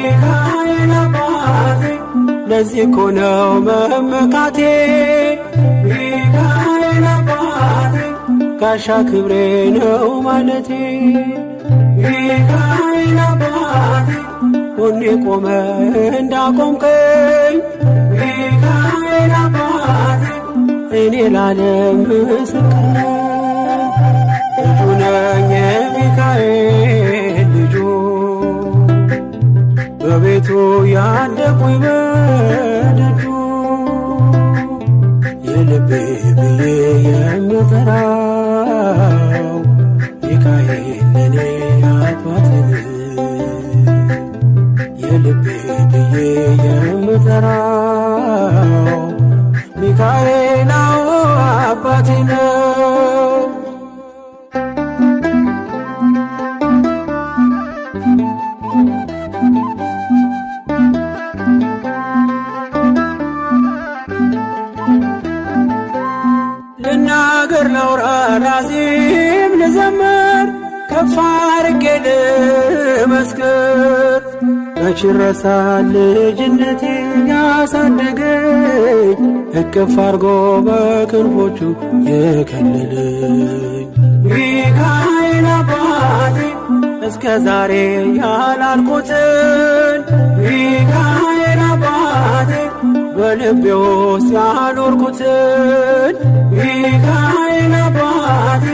ሚካኤል አባቴ ለዚህ እኮ ነው መመካቴ። ሚካኤል አባቴ ጋሻ ክብሬ ነው ማለቴ። ሚካኤል አባቴ ጎኔ ቆመ እንዳቆምከኝ ሚካኤል አባቴ እኔ ላለም ምስክር ነኝ። ልጁ ነኝ የሚካኤል ልጁ በቤቱ ያደኩኝ በደጁ የልቤ ብዬ የምጠራው ሚካኤል ለኔ አባቴ ነው። የልቤ ብዬ የምጠራው ሚካኤል አዎ አባቴ ነው። ልናገር ላውራ ላዜም ልዘምር ከፍ አድርጌ ልመስክር መች ይረሳል ልጅነቴ ያሳደገኝ እቅፍ አድርጎ በክንፎቹ የከለለኝ ሚካኤል አባቴ እስከ ዛሬ ያላልኩትን ሚካኤል አባቴ በልቤ ውስጥ ያኖርኩትን ሚካኤል አባቴ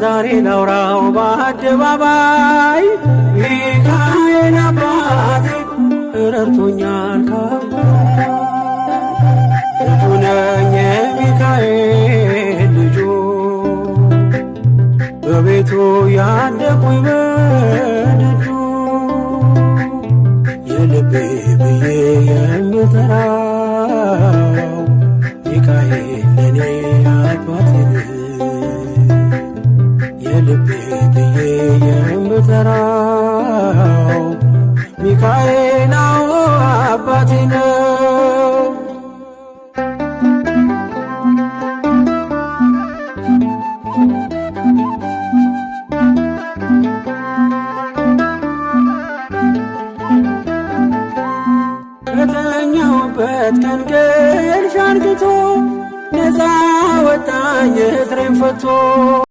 ዛሬ ላውራው በአደባባይ ሚካኤል አባቴ ረድቶኛል ከአባቴ። ልጁ ነኝ የሚካኤል ልጁ በቤቱ ያደኩኝ በደጁ የልቤ ብዬ የምጠራው ሚካኤል ለኔ አባቴ ነው። የልቤ ብዬ የምጠራው ሚካኤል አዎ አባቴ ነው። ከተኛሁበት ከእንቅልፍ አንቅቶ ነፃ ወጣኝ እስሬን ፈቶ።